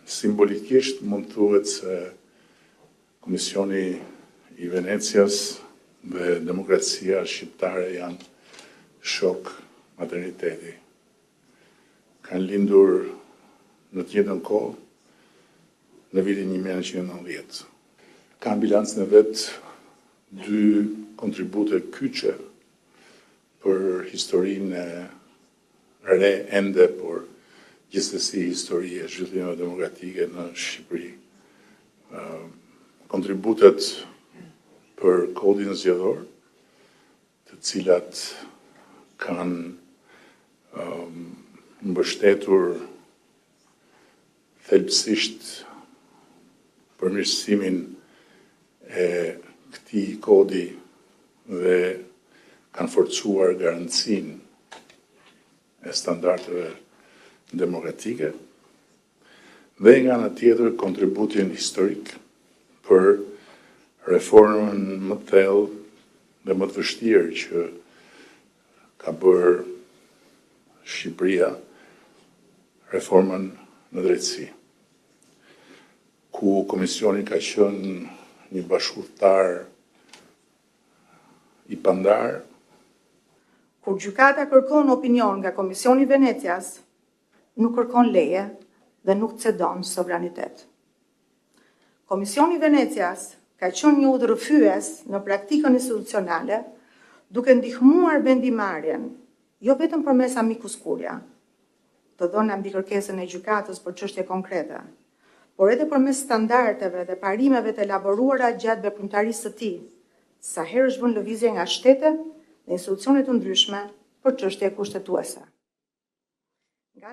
Simbolikisht mund të thuhet se Komisioni i Venecias dhe demokracia shqiptare janë shokë materniteti. Kanë lindur në të njëjtën kohë, në vitin 1990. Ka në bilancin e vet dy kontribute kyçe për historinë e re ende, por gjithsesi histori e zhvillimeve demokratike në Shqipëri. Kontributet për kodin zgjedhor, të cilat kanë mbështetur thelbësisht përmirësimin e këtij kodi dhe kanë forcuar garancinë e standardeve demokratike dhe nga ana tjetër kontributin historik për reformën më të thellë dhe më të vështirë që ka bërë Shqipëria, reformën në drejtësi, ku komisioni ka qenë një bashkudhëtar i pandarë. Kur gjykata kërkon opinion nga Komisioni i Venecias, nuk kërkon leje dhe nuk cedon sovranitet. Komisioni i Venecias ka qenë një udhërrëfyes në praktikën institucionale, duke ndihmuar vendimmarrjen, jo vetëm përmes amicus curiae, të dhëna mbi kërkesën e gjykatës për çështje konkrete, por edhe përmes standardeve dhe parimeve të elaboruara gjatë veprimtarisë së tij, sa herë është vënë në lëvizje nga shtete dhe institucione të ndryshme për çështje kushtetuese.